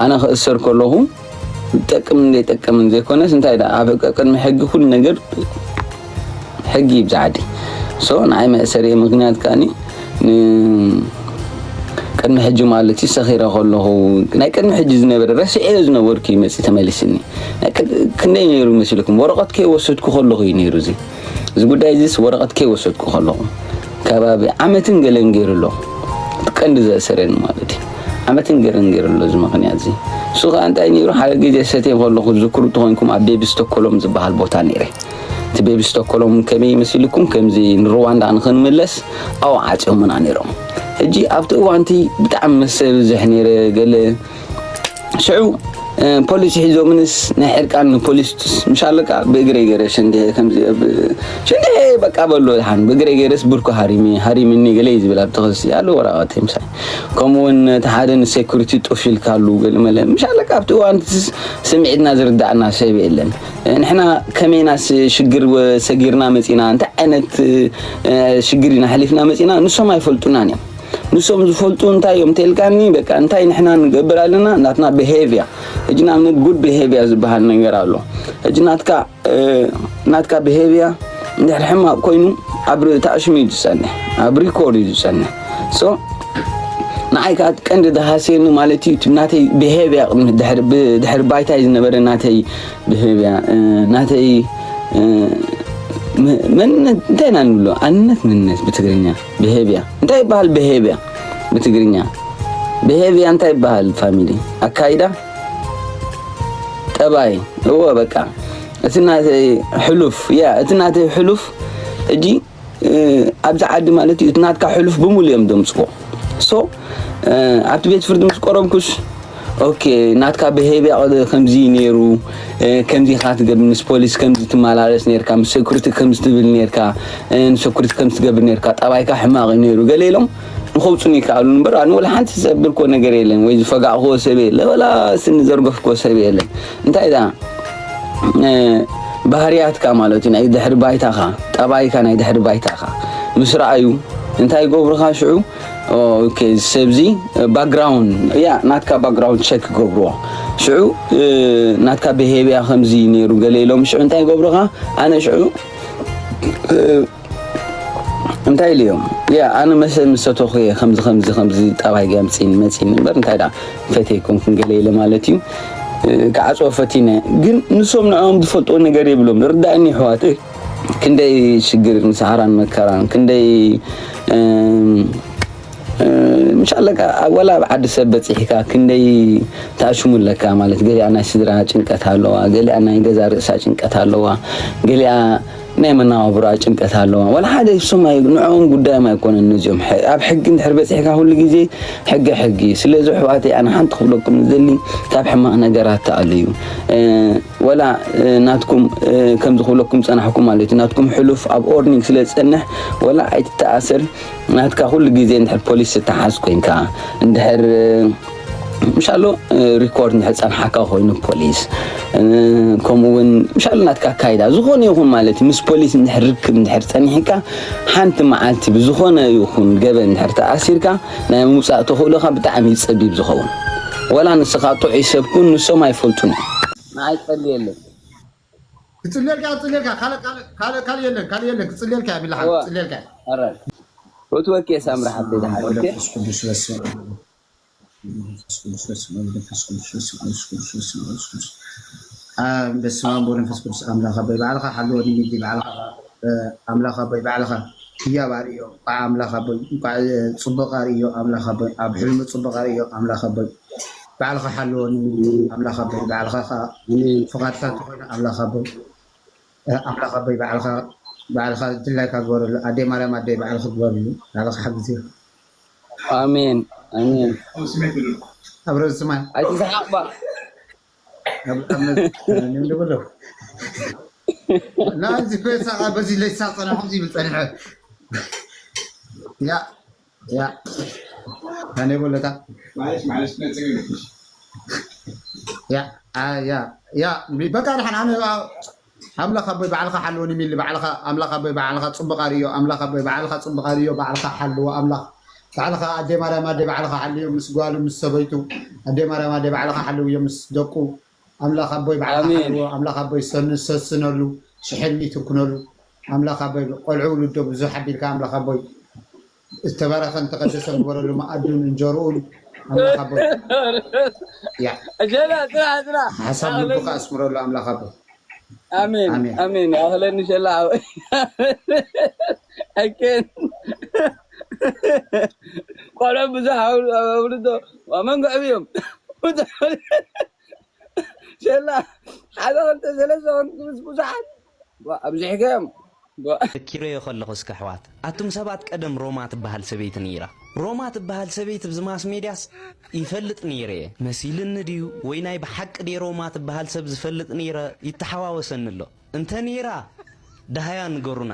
ኣነ ክእሰር ከለኹ ዝጠቅምን ዘይጠቅምን ዘይኮነስ፣ እንታይ ደኣ፣ ኣብ ቅድሚ ሕጊ ኩሉ ነገር ሕጊ ይብዛዓዲ። ሶ ንዓይ መእሰሪ ምክንያት ከኣኒ ን-፣ ቅድሚ ሕጂ ማለት እዩ፣ ሰኺረ ከለኹ ናይ ቅድሚ ሕጂ ዝነበረ ረሲዐዮ ዝነበርኩ እዩ መፂ ተመሊስኒ። ናይ ቅድ-፣ ክንደይ ነይሩ መሲልኩም? ወረቐት ከይወሰድኩ ከለኹ እዩ ነይሩ እዚ። እዚ ጉዳይ እዚስ ወረቐት ከይወሰድኩ ከለኹ ከባቢ ዓመትን ገለን ገይሩ ኣሎ። እቲ ቀንዲ ዘእሰረኒ ማለት እዩ። ዓመትን ገለን ገይሩ ኣሎ እዚ ምኽንያት እዚ። እሱ ከኣ እንታይ ነይሩ? ሓደ ግዜ ሰትየ ከለኹ ዝክሩ ተኾይንኩም ኣብ ቤቢ ስቶኮሎም ዝበሃል ቦታ ነይረ። እቲ ቤቢ ስቶኮሎም ከመይ ይመስልኩም? ከምዚ ንሩዋንዳ ንኽንምለስ ኣብኡ ዓጽዮምና ነይሮም። ሕጂ ኣብቲ እዋንቲ ብጣዕሚ መሰ ብዝሕ ነይረ ገለ ሽዑ እ፣ ፖሊስ ሒዞምንስ ናይ ሕርቃን ፖሊስ ምሽ ኣለካ ብእግረይ ገይረ ሸንዲሐ ከምዚ ኣብ ሸንዲሐ በቃ በሎ ድሓን ብእግረይ ገይረስ ብርኩ ሃሪሚ ሃሪምኒ ገለ እዩ ዝብል ኣብቲ ክሲ ኣሎ ወረቐት ምሳይ። ከምኡ እውን እቲ ሓደ ንሴኩሪቲ ጡፍ ኢልካሉ ገለ መለ ምሽ ኣለካ ኣብቲ እዋን ስምዒትና ዝርዳእና ሰብ የለን። እ፣ ንሕና ከመይናስ ሽግር ወ-፣ ሰጊርና መፂና እንታይ ዓይነት እ፣ ሽግር ኢና ሓሊፍና መፂና ንሶም ኣይፈልጡናን እዮም። ንሶም ዝፈልጡ እንታይ እዮም ተልካኒ በቃ እንታይ ንሕና ንገብር ኣለና ናትና ብሄቪያ። ሕጂ ንኣብነት ጉድ ብሄቪያ ዝበሃል ነገር ኣሎ። ሕጂ ናትካ እ፣ ናትካ ብሄቪያ እንድሕር ሕማቕ ኮይኑ ኣብ ታእሽም እዩ ዝፀንሕ፣ ኣብ ሪኮርድ እዩ ዝፀንሕ። ሶ ንዓይ ከዓ ቀንዲ ዝሃስየኒ ማለት እዩ እቲ ናተይ ብሄቪያ ቅድሚ ድሕሪ ብ-፣ ድሕሪ ባይታይ ዝነበረ ናተይ ብሄቪያ እ፣ ናተይ እ፣ ም-፣ መንነት እንታይ ኢና ንብሎ? ኣንነት መንነት ብትግርኛ ብሄቪያ እንታይ ይበሃል? ብሄቪያ ብትግርኛ ብሄቪያ እንታይ ይበሃል? ፋሚሊ ኣካይዳ ጠባይ እዎ በቃ እቲ ናተይ ሕሉፍ ያ እቲ ናተይ ሕሉፍ እጂ እ፣ ኣብዚ ዓዲ ማለት እዩ እቲ ናትካ ሕሉፍ ብምሉ እዮም ደምፅዎ። ሶ እ፣ ኣብቲ ቤት ፍርዲ ምስ ቀረብኩስ ኦኬ ናትካ ብሄቪያ ከምዚ ነይሩ እ፣ ከምዚ ኢኻ ትገብር ምስ ፖሊስ ከምዚ ትመላለስ ነርካ ምስ ሴኩሪቲ ከምዚ ትብል ነርካ እ፣ ንሴኩሪቲ ከምዚ ትገብር ነርካ ጠባይካ ሕማቕ እዩ ነይሩ ገለ ኢሎም ንኸውፁኒ ይከኣሉ እምበር ኣነ ወላ ሓንቲ ዘብልኮ ነገር የለን ወይ ዝፈጋእክዎ ሰብ የለ ወላ ስኒ ዘርገፍክዎ ሰብ የለን እንታይ ዳ እ፣ ባህርያትካ ማለት እዩ ናይ ድሕሪ ባይታኻ ጠባይካ ናይ ድሕሪ ባይታኻ ምስ ረኣዩ እንታይ ይገብሩኻ ሽዑ ኦኬ ሰብዚ ባክግራውንድ ያ ናትካ ባክግራውንድ ቸክ ይገብርዎ ሽዑ እ፣ ናትካ ብሄብያ ከምዚ ነይሩ ገለ ኢሎም ሽዑ እንታይ ይገብሩኻ ኣነ ሽዑ እ፣ እንታይ ኢሉ እዮም ያ ኣነ መሰ ምሰተኹ እየ ከምዚ ከምዚ ከምዚ ጠባይ ገምፂን መፂን እምበር እንታይ ዳ ፈተይኩም ክንገለ ኢለ ማለት እዩ እ፣ ክዓፅዎ ፈቲነ ግን ንሶም ንዕኦም ዝፈልጥዎ ነገር የብሎም ርዳእኒ ይሕዋት ክንደይ ሽግር ንሰሃራን መከራን ክንደይ እም፣ እ፣ ምሻለካ ወላ ኣብ ዓዲ ሰብ በፂሕካ ክንደይ ተኣሽሙ ኣለካ ማለት ገሊኣ ናይ ስድራ ጭንቀት ኣለዋ ገሊኣ ናይ ገዛ ርእሳ ጭንቀት ኣለዋ ገሊኣ ናይ መናባብራ ጭንቀት ኣለዋ ዋላ ሓደ ሰማይ ንዕኦም ጉዳዮም ኣይኮነን ነዚኦም ኣብ ሕጊ እንድሕር በፂሕካ ኩሉ ግዜ ሕጊ ሕጊ ስለዚ ኣሕዋተይ ኣነ ሓንቲ ክብለኩም ዝደሊ ካብ ሕማቕ ነገራት ተኣልዩ ወላ ናትኩም ከምዚ ክብለኩም ፀናሕኩም ማለት እዩ ናትኩም ሕሉፍ ኣብ ኦርኒንግ ስለ ዝፀንሕ ወላ ኣይትተኣሰር ናትካ ኩሉ ግዜ እንድሕር ፖሊስ ዝተሓዝ ኮይንካ እንድሕር ምሻሎ ሪኮርድ እንድሕር ፀንሓካ ኮይኑ ፖሊስ ከምኡ እውን ምሻሎ ናትካ ኣካይዳ ዝኾነ ይኹን ማለት እዩ ምስ ፖሊስ እንድሕር ርክብ እንድሕር ፀኒሕካ ሓንቲ መዓልቲ ብዝኾነ ይኹን ገበን እንድሕር ተኣሲርካ ናይ ምውፃእ ተኽእሎኻ ብጣዕሚ እዩ ፀቢብ ዝኸውን ወላ ንስኻ ጥዑይ ሰብ ኩን ንሶም ኣይፈልጡን እዮም ንዓይ ፀልየለይ ክፅልየልካ ክፅልየልካ ካልእ ካልእ ካልእ ካልእ የለን ካልእ የለን ክፅልየልካ ቢላ እዋ። ክፅልየልካ ኣረ ፎትወኪ የሳምራ ሓፍተይ ደሓር ኦኬ መንፈስ ቅዱስ በስመ ኣብ መንፈስ ቅዱስ በስመ ኣብ መንፈስ ቅዱስ በስመ ኣብ መንፈስ ቅዱስ በስመ ኣብ መንፈስ ቅዱስ ኣብ በስመ ኣብ ወመንፈስ ቅዱስ ኣምላኽ ኣቦይ ባዕልኻ ሓልወኒ ሚሊ ባዕልኻ ኣምላኽ ኣቦይ ባዕልኻ ህያብ ኣርእዮ ቋዕ ኣምላኽ ኣቦይ እንቋዕ ፅቡቕ ኣርእዮ ኣምላኽ ኣቦይ ኣብ ሕልሚ ፅቡቕ ኣርእዮ ኣምላኽ ኣቦይ ባዕልኻ ሓልወኒ ኣምላኽ ኣቦይ ባዕልኻ ከዓ ፍቓድካ እንተኾይኑ ኣምላኽ ኣቦይ ኣምላኽ ኣቦይ ባዕልኻ ባዕልኻ ድላይካ ግበረሉ ኣደይ ማርያም ኣደይ ባዕልኺ ግበርሉ ባዕልኻ ሓግዝዮ ኣሜን ኣሜን ኣብ ርእሲ ሰማይ ኣይትስሓቕ ባ ንብሎ ናዚ ኮይሳቃ በዚ ለይሳቅ ፀናኹም ይብል ፀኒሐ ያ ያ ኣነ ይበለታ ያ ያ ያ በቃ ድሓን ኣነ ኣምላኽ ኣቦይ ባዕልኻ ሓልወኒ ሚሊ ባዕልኻ ኣምላኽ ኣቦይ ባዕልኻ ፅቡቕ ኣርእዮ ኣምላኽ ኣቦይ ባዕልኻ ፅቡቕ ኣርእዮ ባዕልኻ ሓልዎ ኣምላኽ ባዕልኻ ኣደ ማርያም ኣደ ባዕልኻ ሓልዮ ምስ ጓሉ ምስ ሰበይቱ ኣደ ማርያም ኣደ ባዕልኻ ሓልውዮ ምስ ደቁ ኣምላኽ ኣቦይ ባዕልኻ ሓልዎ ኣምላኽ ኣቦይ ሰስነሉ ሽሕ ዕድመ ይትንክነሉ ኣምላኽ ኣቦይ ቆልዑ ውልዶ ብዙሕ ኣቢልካ ኣምላኽ ኣቦይ ዝተባረኸን ዝተቐደሰን ግበረሉ መኣዱን እንጀርኡን ኣምላኽ ኣቦይ ያ ሓሳብ ልቡካ ኣስምረሉ ኣምላኽ ኣቦይ ኣሜን ኣሜን ኣኽለኒ ሸላ ሓወይ ኣኬን ቆልዑ ብዙሕ ኣውልዶ መንጎ ዕብዮም ሸላ ሓደ ክልተ ሰለስተ ኮንኩ ምስ ብዙሓት ኣብዚሕከዮም ዘኪረዮ ከለኹ እስከ ኣሕዋት ኣቱም ሰባት ቀደም ሮማ ትበሃል ሰበይቲ ነይራ ሮማ ትበሃል ሰበይቲ ብዚ ማስ ሜድያስ ይፈልጥ ነይረ እየ መሲልኒ ድዩ ወይ ናይ ብሓቂ ድየ ሮማ ትበሃል ሰብ ዝፈልጥ ነይረ ይተሓዋወሰኒ ኣሎ እንተ ነይራ ደሃያ ንገሩና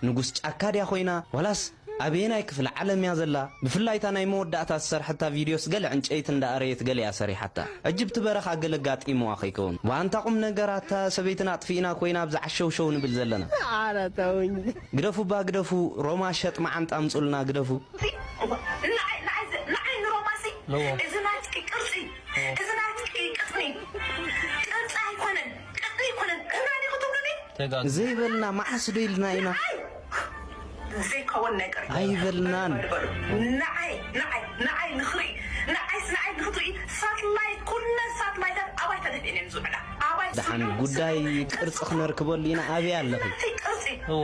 ንጉስ ጫካ ድያ ኮይና ዋላስ ኣበየናይ ክፍለ ዓለም እያ ዘላ ብፍላይ እታ ናይ መወዳእታ ዝሰርሐታ ቪድዮስ ገለ ዕንጨይቲ እንዳኣረየት ገለ እያ ሰሪሓታ ዕጅብቲ በረኻ ገለ ጋጢምዋ ከይከውን ዋንታ ቁም ነገር ኣታ ሰበይትና ኣጥፊእና ኮይና ኣብዚ ዓሸውሸው ንብል ዘለና ኧረ ተውኝ ግደፉ እባ ግደፉ ሮማ ሸጥ መዓንጣ ኣምፁልና ግደፉ ንዓይ ንሮማሲ እዚ ናትኪ ቅርፂ እዚ ናትኪ ቅጥኒ ቅርፂ ኣይኮነን ቅጥኒ ኣይኮነን እብራኒ ክትብሉኒ ዘይበልና መዓስ ዶ ኢልና ኢና ዘይከውን ነገር ኣይበልናን ንዓይ ንዓይ ንዓይ ንኽርኢ ንዓይስ ንዓይ ንኽትርኢ ሳትላይት ኩለን ሳትላይታት ኣባይ ተደፊአን እየን ዝውዕላ ኣባይ ደሓን ጉዳይ ቅርፂ ክነርክበሉ ኢና ኣበይ ኣለኺ ቅርፂ እወ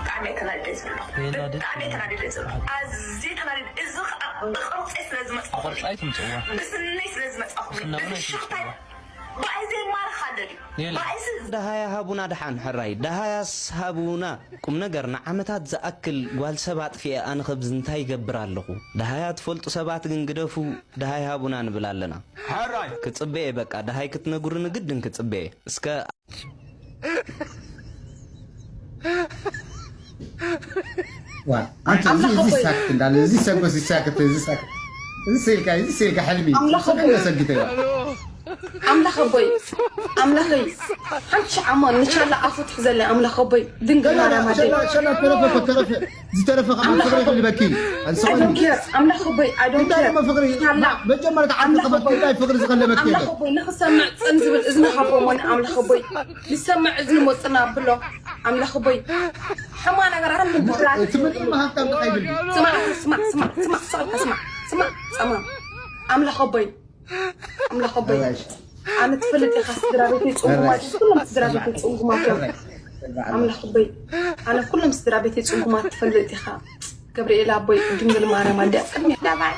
ብጣዕሚ ተናዲደ ዘለኹ ብጣዕሚ ተናዲደ ዘለኹ ኣዝየ ተናዲደ እዚ ከዓ ብቅርፂ ስለ ዝመፅኹ ቅርፂ ኣይትምፅእዋ ብስነይ ስለ ዝመፅኹ ስነውን እዚ ሽፍታይ ኣይትምፅእዋ ብኣይ ዘይማረኽ ኣሎ ድዩ የለ ብኣይሲ ደሃያ ሃቡና ደሓን ሕራይ ደሃያስ ሃቡና ቁም ነገር ንዓመታት ዝኣክል ጓል ሰብ ኣጥፊኤ ኣነ ኸብዚ እንታይ ይገብር ኣለኹ ደሃያ ትፈልጡ ሰባት ግን ግደፉ ደሃይ ሃቡና ንብል ኣለና ሕራይ ክጽበየ በቃ ደሃይ ክትነግሩኒ ግድን ክጽበየ እስከ ዋ ኣንተ እዚ እዚ ሳክት እንዳለ እዚ ሰጎስ ይሳክት እዚ ሳክት እዚ ስኢልካ እዚ ስኢልካ ሕልሚ ሰገ ሰጊተ ኣምላኽ ኣቦይ ኣምላኸይ ሓንቲ ሸዓሞ ንቻላ ኣፉ ትሕዘለይ ኣምላኽ ኣቦይ ድንግል ማርያም ኣደይ ሸላ ተረፈ እኮ ተረፈ ዝተረፈ ከዓ ፍቅሪ ክልበኪ ኣንስቆኒ ኣዶንኬር ኣምላኽ ኣቦይ እንታይ ኣዶንኬር ድማ ፍቅሪ ቻላ መጀመርያ ተዓልተ ኣምላኽ ከማት ኣቦይ እንታይ ፍቅሪ ዝኸለበኪ ኣምላኽ የለን ኣቦይ ንኽሰምዕ ፅን ዝብል እዝኒ ሃቦሞኒ ኣምላኽ ኣቦይ ዝሰምዕ እዝኒ ሞፅና ኣብሎ ኣምላኽ ኣቦይ ሕማ ነገራት እቲ ምድሪ መሃብታ እንታይ ይብል ስማዕ ስማዕ ስማዕ ስማዕ ስቕ ኢልካ ስማዕ ስማዕ ጸማም ኣምላኽ ኣቦይ ኣምላኽ ኣቦይ ኣነ ትፈልጥ ኢኻ ስድራ ቤተይ ጽጉማት ኩሎም ስድራ ቤተይ ጽጉማት እዮም ኣምላኽ ኣቦይ ኣነ ኩሎም ስድራ ቤተይ ጽጉማት ትፈልጥ ኢኻ ገብርኤል ኣቦይ ድንግል ማርያም ኣዲኣ ቅድሚ ዳባይ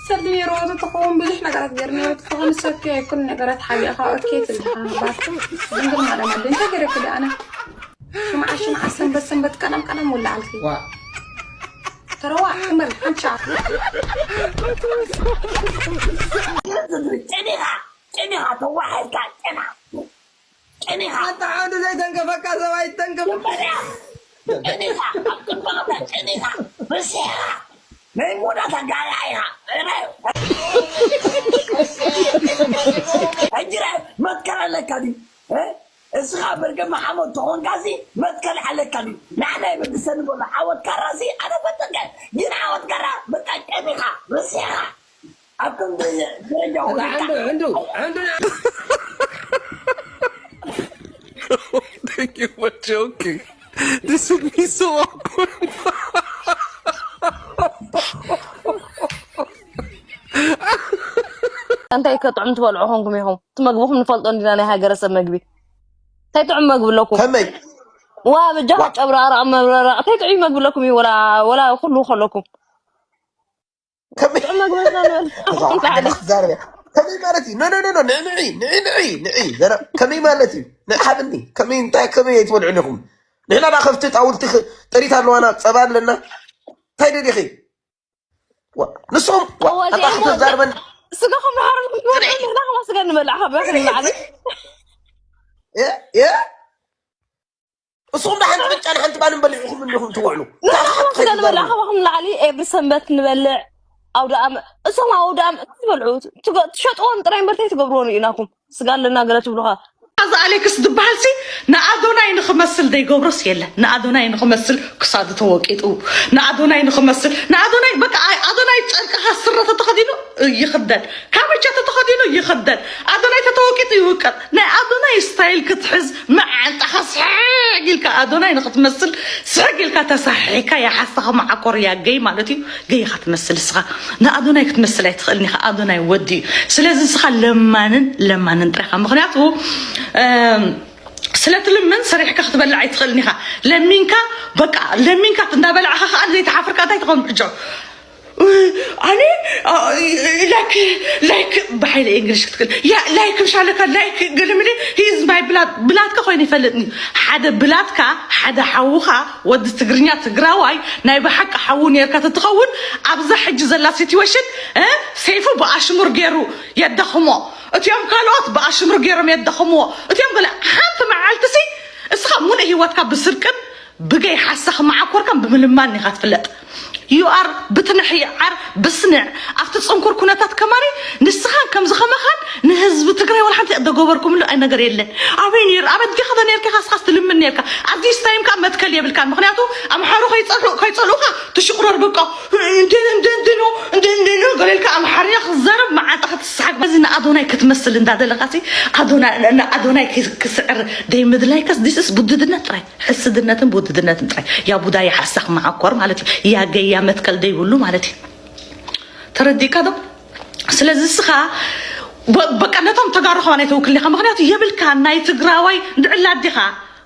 ሰልሚ ሮቱ ትኸውን ብዙሕ ነገራት ገይርኒ ሮቱ ትኸውን ሰኪ ኩሉ ነገራት ሓቢእኻ ኦኬ ትልኻ ባር ድንግል ማርያም ኣደ እንታይ ገይረክልእ ኣነ ሽምዓ ሽምዓ ሰንበት ሰንበት ቀለም ቀለም ውላዓልኪ ተረዋ ትመል ሓንሻ ጨኒኻ ጨኒኻ ተዋሒድካ ጨና ጨኒኻ ኣንተ ሓንዱ ዘይተንከፈካ ሰብ ኣይተንከፍ ጨኒኻ ኣብ ቅድመቕታ ጨኒኻ በሲኻ ናይ ሙዳ ተጋላ ኢኻ ሕጂ መትከል ኣለካ ድዩ እስኻ በርገ መሓመድ ተኾንካ ሲ መትከል ኣለካ ድዩ ንዓና ይበግሰኒ በሎ ዓወት ካራ ሲ ኣነ ፈጠቀ ግን ዓወት ካራ በቃ ቀሚኻ ርሲኻ ኣብ ከም ደረጃ ወዲቕካ ሕንዱ ሕንዱ Thank you for joking. This would be so awkward. እንታይ ከጥዑም ትበልዑ ኾንኩም ኢኹም? እቲ መግብኹም ንፈልጦ እንዲና ናይ ሃገረሰብ መግቢ። እንታይ ጥዑም መግቢ ኣለኩም? ከመይ? ዋ በጃኻ ጨብራራቕ መብረራቕ እንታይ ጥዑይ መግቢ ኣለኩም እዩ ወላ ወላ ኩሉ ከለኩም። ከመይ? ጥዑም መግቢ ኣለና ንበል። ተዛረበ። ከመይ ማለት እዩ? ኖ ኖ ኖ ንዒ ንዒ ንዒ ንዒ ንዒ ዘረ ከመይ ማለት እዩ? ንዓብኒ ከመይ እንታይ ከመይ ኣይትበልዑን ኢኹም? ንሕና ዳ ከፍቲ ጣውልቲ ኽ- ጥሪት ኣለዋና ጸባ ኣለና እንታይ ደሊኺ? ዋ፣ ንስኹም ዋ፣ ኣታ ክትዛርበን ስጋኹም ንሓርም ክትበልዑ ንሕና ከማ ስጋ ንበልዕ ካብ ባሕሪ ንላዕሊ። እ እ እሱኹም ዳ ሓንቲ ብጫን ሓንቲ ባንን በሊዕኹም እንዲኹም ትውዕሉ። ንሕና ከማ ስጋ ንበልዕ ካባኹም ንላዕሊ ኤርዲ ሰንበት ንበልዕ ኣውደ ኣመት እሶም ኣውደ ኣመት ትበልዑ ትሸጥዎም ጥራይ እምበር እንታይ ትገብርዎ ንኢናኩም ስጋ ኣለና ገለ ትብሉኻ። እዚ ኣሌክስ ዝበሃል ሲ ንኣዶናይ ንኽመስል ዘይገብሮስ የለን። ንኣዶናይ ንኽመስል ክሳዱ ተወቂጡ፣ ንኣዶናይ ንኽመስል፣ ንኣዶናይ በቃ፣ ኣይ-፣ ኣዶናይ ጨርቅኻ ስረ ተተኸዲኑ ይኽደን። ካምቻ ተተኸዲኑ ይኽደን። ኣዶናይ ተተወቂጡ ይውቀጥ። ናይ ኣዶናይ ስታይል ክትሕዝ፣ መዓንጣኻ ስሕግ ኢልካ ኣዶናይ ንኽትመስል ስሕግ ኢልካ ተሳሒካ የሓስኻ መዓኮር እያ። ገይ ማለት እዩ። ገይ ኢኻ ትመስል እስኻ። ንኣዶናይ ክትመስል ኣይትኽእልን ኢኻ። ኣዶናይ ወዲ እዩ። ስለዚ እስኻ ለማንን ለማንን ጥራኻ። ምኽንያቱ፣ እም፣ ስለ ትልምን ሰሪሕካ ክትበልዕ ኣይትኽእልን ኢኻ። ለሚንካ፣ በቃ፣ ለሚንካ እንዳበላዕኻ ከዓ ዘይተሓፍርካ እንታይ ትኸውን ብዕጆ? ኣነ፣ አ፣ ላይክ፣ ላይክ ብሓይሊ እንግሊሽ ክትክእል። ያ፣ ላይክ ምሽ ኣለካ፣ ላይክ ገለመለ፣ he is my blood። ብላትካ ኮይኑ ይፈልጥኒ። ሓደ ብላትካ፣ ሓደ ሓውኻ፣ ወዲ ትግርኛ ትግራዋይ፣ ናይ ብሓቂ ሓዉ ነርካ ተትኸውን፣ ኣብዛ ሕጂ ዘላ ሲትዌሽን፣ እ፣ ሰይፉ ብኣሽሙር ገይሩ የዳኽሞ። እቲኦም ካልኦት ብኣሽሙር ገይሮም የዳኽምዎ። እቲኦም ገለ ሓንቲ መዓልቲ ሲ እስኻ ሙሉእ ህይወትካ ብስርቅን ብገይ ሓሳኽ መዓኮርካን ብምልማን ኢኻ ትፍለጥ። You are ብትንሕ ይዓር ብስንዕ ኣብቲ ጽንኩር ኩነታት ከማሪ ንስኻን ከምዚ ከመኻን ንህዝቢ ትግራይ ወላ ሓንቲ ደገበርኩምሉ ኣይ ነገር የለን። ኣበይ ነይር ኣበይ ዲኻ ነርካ ኢኻ እስኻስ ትልምን ነርካ። ኣብዚ ስታይም ከኣ መትከል የብልካን። ምኽንያቱ ኣምሓሩ ከይጸልኡ ከይጸልኡኻ ትሽቁረር በቃ እንደ እንደ እንደ ነው እንደ እንደ ነው ገለልካ ኣምሓርኛ ክዛረብ መዓንጣ ክትስሓቅ። እዚ ንኣዶናይ ክትመስል እንዳደለኻሲ ኣዶና ንኣዶናይ ክስዕር ደይ ምድላይካስ this is ቡድድነት ጥራይ፣ ሕስድነትን ቡድድነትን ጥራይ። ያ ቡዳ ያ ሓሳኽ መዓኮር ማለት እዩ። ያ ገያ መትከል ደይብሉ ማለት እዩ። ተረዲእካ ዶ? ስለዚ እስኻ በ-፣ በቃ ነቶም ተጋሩ ከማን ኣይተውክል ኢኻ። ምኽንያቱ የብልካ ናይ ትግራዋይ እንድዕላ ኣዲኻ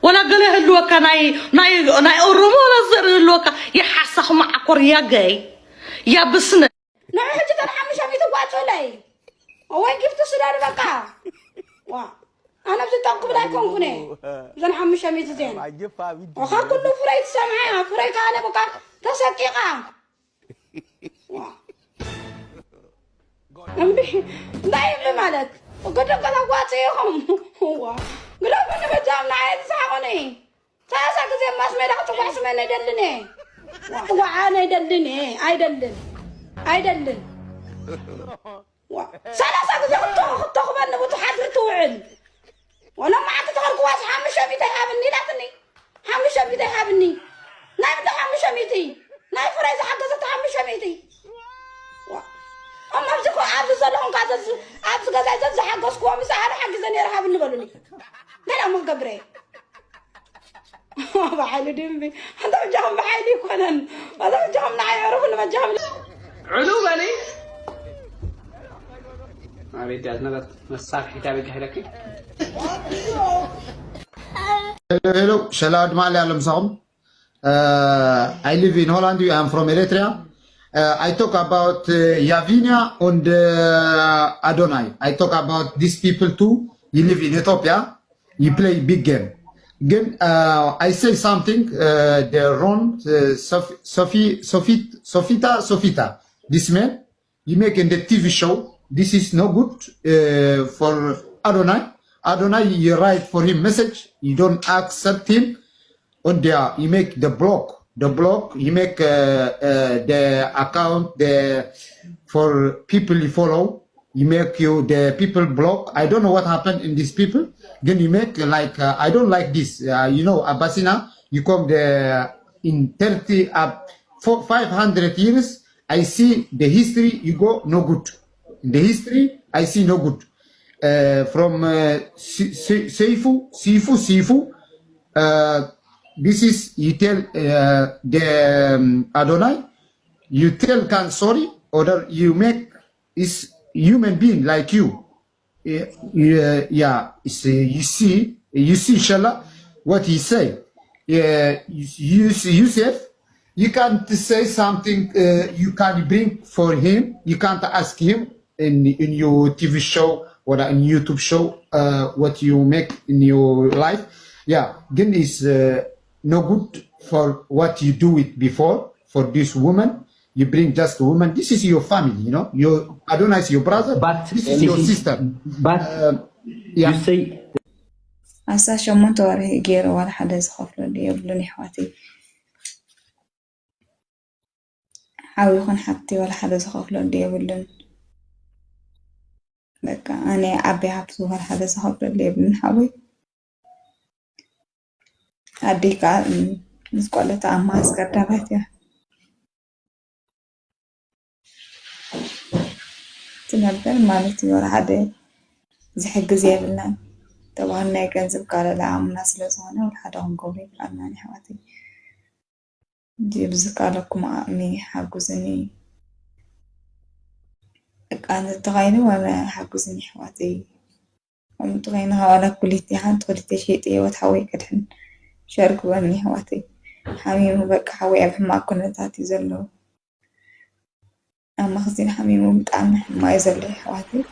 ወላ ገለ ህልወካ ናይ ናይ ናይ ኦሮሞ ወላ ዘር ህልወካ የሓሳኽ መዓኮር ያ ገይ ያ ብስነ ንዑ ሕጂ እተን ሓሙሽተ ሚእቲ ጓጭለይ። ወይ ጊፍቲ ስደድ በቃ። ዋ። ኣነ ኣብዚ ጠንኩ ብላ ኣይኮንኩን እየ። እዘን ሓሙሽተ ሚእቲ እዚአን። ወኻ ኩሉ ፍረይ ትሰምዐ፣ ፍረይ ከኣ ኣነ በቃ ተሰቂቓ። ዋ። እምቢ። እንታይ እምቢ ማለት? ግድን ከተዋጽእ ኢኹም። ዋ። ግደፉኒ በጃኹም ንዓይ ትስሓቑኒ። ሰላሳ ግዜ ማስ ሜዳ ክጽዋዕ ስመን ኣይደልን እየ። ዋዕን ኣይደልን እየ። ኣይደልን። ኣይደልን። ዋ፣ ሰላሳ ግዜ ክቶ-፣ ክተኽበኒ ብትሓድሪ ትውዕል። ወላ መዓልቲ ተኸልክዋስ ሓሙሽተ ሚእቲ ሃብኒ ኢላትኒ። ሓሙሽተ ሚእቲ ሃብኒ። ናይ ምንታይ ሓሙሽተ ሚእቲ? ናይ ፍረይ ዝሓገዘት ሓሙሽተ ሚእቲ። ዋ፣ እሞ ኣብዚ ኮ-፣ ኣብዚ ዘለኹም ከ ዘዝ-፣ ኣብዚ ገዛይ ዘዝሓገዝክዎ ምስ ኣነ ሓጊዘ ነይረ ሃብኒ በሉኒ። ገለ እሞ ክገብር እየ። ብሓይሊ ድዩ እምቢ? ኣንታ በጃኹም ብሓይሊ ይኮነን። ኣንታ በጃኹም ንዓይ ዕረፉኒ በጃኹም። ዕሉ በሊ። ኣቤት ያዝ ነገር መሳርሒት ኣበጃ ሂለኪ። Hello, hello. ሸላ ድማ ኣለ ኣሎ ምሳኹም። Uh, I live in Holland. I am from Eritrea. Uh, I talk about, uh, Yavinia and, uh, Adonai. I talk about these people too. You live in Ethiopia. You play big game. Again, uh, I say something, uh, the wrong, uh, Sof-, Sophie, Sophie, Sofita, Sofita. This man, you make in the T V show. This is no good, uh, for Adonai. Adonai, you write for him message. You don't accept him. On there, you make the block. The block, you make, uh, uh, the account the, for people you follow. You make you the people block. I don't know what happened in these people. Then you make like, uh, I don't like this. Uh, you know, Abasina, you come there in thirty, uh, four, five hundred years. I see the history, you go no good. In the history, I see no good. Uh, from, uh, Si-, Si-, Seifu, Sifu, Sifu. Uh, this is, you tell, uh, the, um, Adonai, you tell can sorry, or you make is human being like you. Yeah, yeah, yeah. It's, uh, you see, you see, Shala, what he say. Yeah, you, you see, Yusuf, you can't say something, uh, you can bring for him. You can't ask him in, in your T V show or in YouTube show, uh, what you make in your life. Yeah, then is, uh, no good for what you do it before for this woman. You bring just woman. This is your family, you know. Your Adonai is your brother. But this is your sister. But uh, yeah. You say ኣስታት ሸሞንተ ወርሒ ገይሩ ዋላ ሓደ ዝኸፍለሉ የብሉን። የሕዋተይ ሓው ይኹን ሓብቲ ዋላ ሓደ ዝኸፍለሉ የብሉን። በቃ ኣነ ዓቢ ሃብቲ ዋላ ሓደ ዝኸፍለሉ የብሉን ሓወይ። ኣደይ ከዓ ምስ ቆለታ ኣብ ማስከር ዳባት እያ ትነብር ማለት እዩ። ወላ ሓደ ዝሕግዝ የብልናን። ተባህል ናይ ገንዘብ ቃለላ ኣምና ስለ ዝኾነ ወላ ሓደ ክንገብሮ ይከኣልናን ኣሕዋተይ። እንዲ ብዝከኣለኩም ዓቕሚ ሓጉዝኒ። በቃ እንተተኻኢሉ ወላ ሓጉዝኒ ኣሕዋተይ። ከምኡ እንተኾይኑ ዋላ ኩሊቲ ሓንቲ ኩሊቲ ሸይጠ ህይወት ሓወይ ከድሕን ሸር ግበሩኒ ኣሕዋተይ። ሓሚሙ በቃ ሓወይ ኣብ ሕማቕ ኩነታት እዩ ዘሎ። ኣብ መኽዚን ሓሚሙ ብጣዕሚ ሕማቕ እዩ ዘሎ ኣሕዋተይ።